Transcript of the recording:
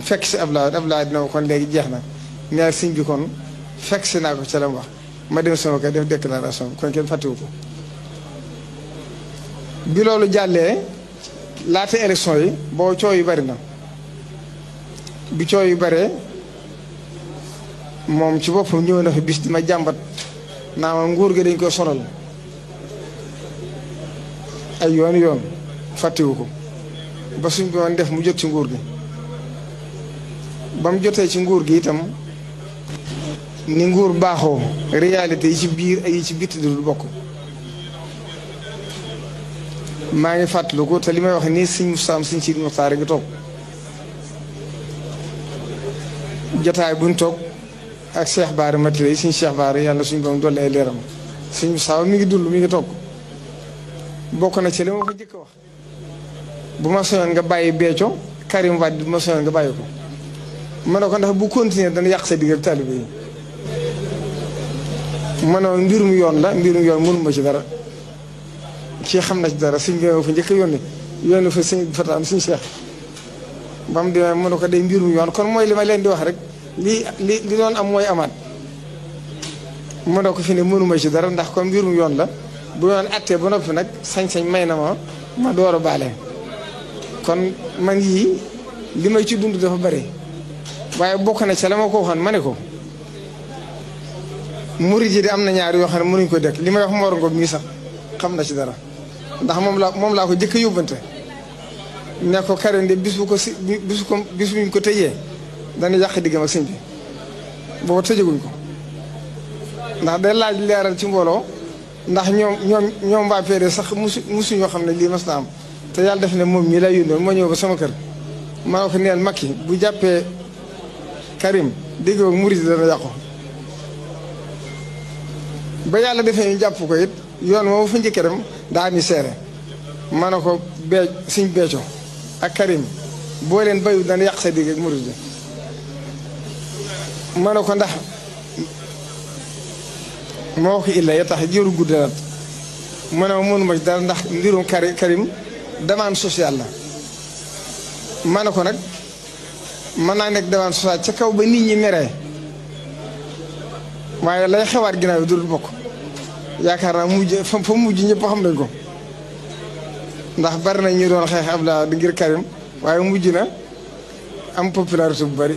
fekk si Abdoulaye dina kon léegi jeex na nee sëñ bi kon fekk si naa ko ca la mu wax ma dem sama kër def déclaration kon kenn fàttewu ko. bi loolu jàllee laata élection yi boo coow yu bari na bi coow yu baree moom ci boppam ñëw na fi bis di ma jàmbat naa ma nguur gi dañ koy sonal ay yoon fàttewu ko ba suñ ko def mu jot ci nguur gi ba mu jotee ci nguur gi itam ni nguur baaxoo réalité yi ci biir ak yi ci bitti du bokk. maa ngi fàttaliku te li may wax nii sëñ Moussa sëñ Sidi Mokhtar gi toog jotaay buñ toog ak Cheikh Bara Matilé sëñ Cheikh Bara yàlla suñ borom dolli ay leeram sëñ Moussa mi ngi dund mi ngi toog bokk na ci li ma ko jëkk wax bu ma soñoon nga bàyyi Béthio Karim Wade bu ma soñoon nga bàyyi ko ma ne ko ndax bu continuer dana yàq sa diggal taalibe yi ma ne mbirum yoon la mbirum yoon mënuma ci dara kii xam na ci dara suñ bi fa njëkk yónni fa sëñ Fataan suñ Cheikh ba mu demee mu ne ko day mbirum yoon kon mooy li ma leen di wax rek li doon am mooy amaat mu ne ko fi ne mënuma ci dara ndax kon mbirum yoon la bu yoon attee ba noppi nag sañ-sañ may na ma door a baale kon man yii li may ci dund dafa bari waaye bokk na ca la ma ko waxoon ma ne ko murid yi di am na ñaar yoo xam ne mënuñ ko dëkk li may wax Mor Ngom mii sax xam na ci dara ndax moom laa ko jëkk a yóbbante ne ko Karim de bis buñ ko tëjee dana yàq diggam ak sëñ bi booba tëjaguñ ko ndax day laaj leeral ci mbooloo ndax ñoom waa PDS sax musuñoo xam ne lii mas na am te yàlla def ne moom mii lay yónnoon ma ñëw ba sama kër ma ne ko neel Macky bu jàppee Karim dégg nga murid dana yàqu ba yàlla defee ñu jàpp ko it yoon moom fa njëkkee dem daa ñu seere ma ne ko Sëñ Béthio ak Karim boo leen bayu dana yàq sa digg ak murid ma ne ko ndax moo ko illa ya tax jëru guddalaat ma ne mënuma ci dara ndax mbirum Karim demande sociale la ma ne ko nag mën naa nekk demande sociale ca kaw ba nit ñi meree waaye lay xewaat ginnaaw bi dul bokk yaakaar naa fa mujj ñëpp xam nañ ko ndax bari na ñu doon xeex Abdoulaye di ngir Karim waaye mujj na am popularité bu bari